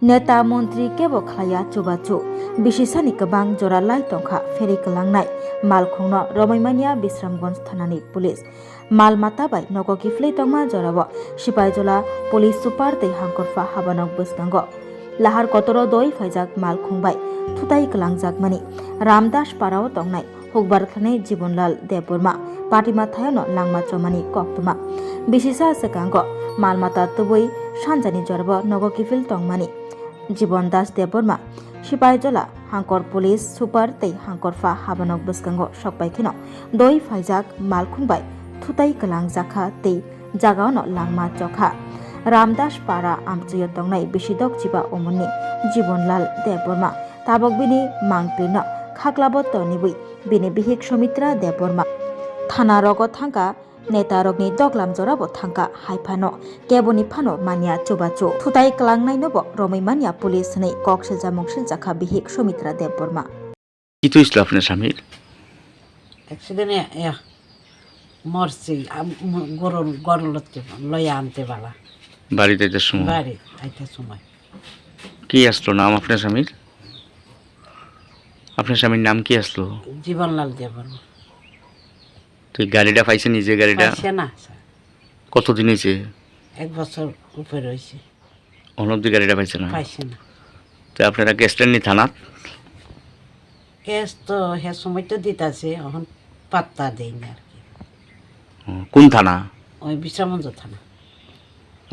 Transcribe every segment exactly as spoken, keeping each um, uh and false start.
Neta montri kebo khlaiya chubachu. Bisisani kwbang jora lai tongkha pheri kwlangnai malkhungno romwi manya Bisramganj thanani police. Mal mata bai nogo kiphilwi tongma jorao Sipaijala police super tei hangkorpha habanok bwskango lahar kotoro doi phaijak malkhung bai thutai kwlangjakmani Ramdas parao tongnai hukbar khlainai Jibonlal Debbarma patima thaiono langma chomani koktwma. Bisisa swkango mal mata tubui sanjani jorabo nogo kiphil tongmani Jibon Das Debbarma, Sipaijala, hangkor police super tei hangkorpha habanok bwskango sokpai kheno doi phaijak malkhung bai thutai kwlangjakha tei jagaono langma chokha. Ramdas para amchuio tongnai bisidok chiba umorni Jibonlal Debbarma tabok bini mangpirno khaklabo toniwi bini bihik Sumitra Debbarma thana rogo thangkha, neta rokni doglam jorabo thangkha, hai phano keboni phano manya chubachu. Thutai kwlangnainobo romwi manya police hwnwi kok silja mung siljakha bihik Sumitra Debbarma. কি হয়েছিল আপনার স্বামীর? অ্যাক্সিডেন্টে ইয়া, মরছে। আম, ম-, গরু, গরু লইতে, লইয়া আনতে বালা। বাড়িতে আইতে সময়? বাড়ি আইতে সময়। কি আসলো নাম আপনার স্বামীর? আপনার স্বামীর নাম কি আসলো? জীবনলাল দেববর্মা। তো এই গাড়িটা পাইছেন, নিজে গাড়িটা? পাইছে না, স্যার। কতদিন হয়েছে? এক বছর উপরে হয়েছে। অনবধি গাড়িটা পাইছে না? পাইছে না। তো আপনারা কেসটা নিয়ে থানাত? কেস তো হে সময় তো দিতাছে, এখন পাত্তা দেয় না আর কি। ও, কোন থানা? ওই বিশ্রামগঞ্জ থানা।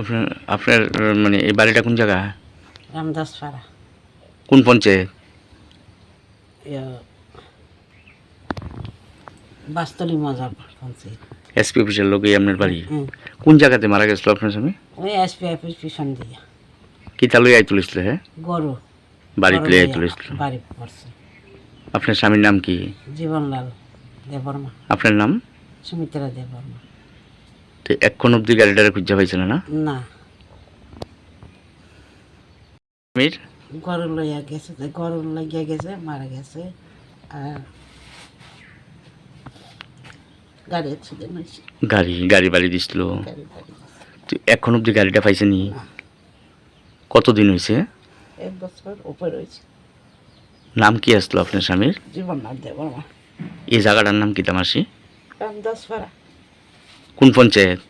আপনার, আপনার, মানে, এই বাড়িটা কোন জায়গা? রামদাসপাড়া। কোন পঞ্চায়েত? ইয়া, বাস্তলি মজার পঞ্চায়েত। এসপি অফিসের লগে আপনার বাড়ি? হুম। কোন জায়গাতে মারা গেছিল আপনার স্বামী? ওই এসপি অফিস পিছন দিয়ে। কিতা লই আইতুলিছিল হে? গরু। বাড়িত গরু লই লইয়া আইতুলিছিল। বাড়ি পড়ছে। আপনার স্বামীর নাম কি? জীবনলাল দেববর্মা। আপনার নাম? সুমিত্রা দেববর্মা। তো এখন অবধি গাড়িটারে খুঁজে পাইছেন না? না। স্বামীর? গরু লইয়া গেছে, যে গরু লইয়া গেছে, মারা গেছে। আর গাড়ি অ্যাক্সিডেন্ট হয়েছে। গাড়ি, গাড়ি বাড়ি দিছিল। গাড়ি বাড়ি দিছিল। তো এখন অবধি গাড়িটা পাইছেনি? না। কতদিন হয়েছে? এক বছর উপরে হয়েছে। নাম কি আসলো আপনার স্বামীর? জীবননাথ দেববর্মা। এই জায়গাটার নাম কি তামাসি? রামদাসপাড়া। কোন পঞ্চায়েত?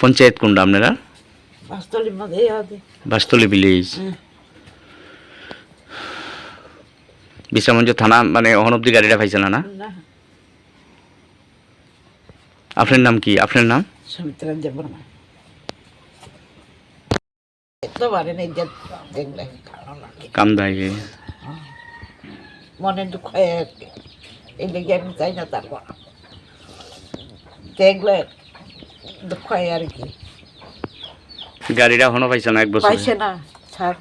পঞ্চায়েত কোনটা আপনারা? বাস্তলি মধ্যে এই হবে। বাস্তলি ভিলেজ। হুম। বিশ্রামগঞ্জ থানা, মানে, অহন অব্দি গাড়িটা পাইছে না, না? না। আপনার নাম কি? আপনার নাম? সুমিত্রা দেববর্মা। একেবারে নিজে দেখলে ভালো লাগে। কান্দায়। মনে দুঃখ হয় আর কি। এই লেগে আমি যাই না তারপর। দেখলে দুঃখ হয় আর কি। গাড়িটা এখনো পাইছে না এক বছর? পাইছে না, sir.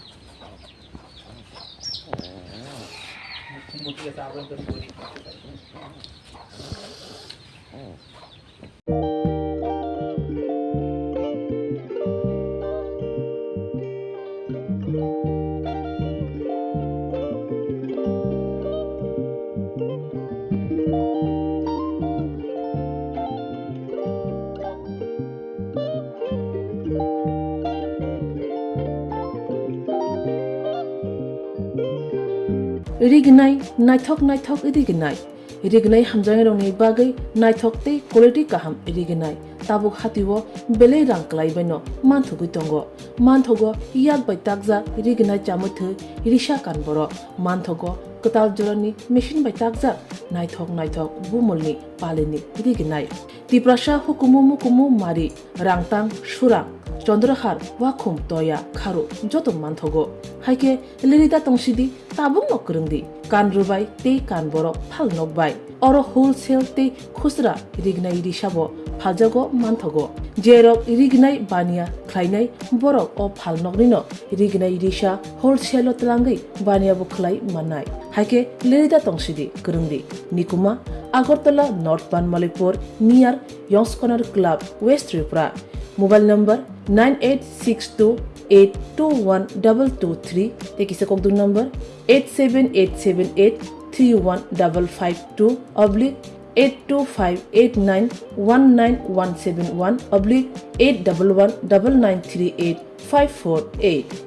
Rignai, naithok naithok rignai. Rignai hamjaknairokni bagwi naithok tei quality kaham rignai. Tabuk hatio belai rang kwlaibaino manthogwi tongo. Manthogo yak bai takjak rignai chamwi thwi risa kan borok. Manthogo kwtal jorani machine bai takjak naithok naithok bumulni palini rignai. Tiprasa hukumu mukumu mari, rangtang, surang, chondrahar, wakhum, toya, kharu joto manthogo. Haikhe lerida tongsidi tabukno kwrwngdi, kan rwbai tei kan borok phal nokbai. Oro wholesale tei khusra rignai risabo phaljago manthogo. Jerok rignai baniya khlainai borok o phal noknino rignai risa wholesale o twlangwi baniya bo khlai mannai. Haikhe lerida tongsidi kwrwngdi. Nikuma, Agartala North Banmalipur, near Yongs Corner Club, West Tripura. Mobile number nine eight six two eight two one double two three, tei kisa kokduk number eight seven eight seven eight three one double five two oblique eight two five eight nine one nine one seven one oblique eight double one double nine three eight five four eight.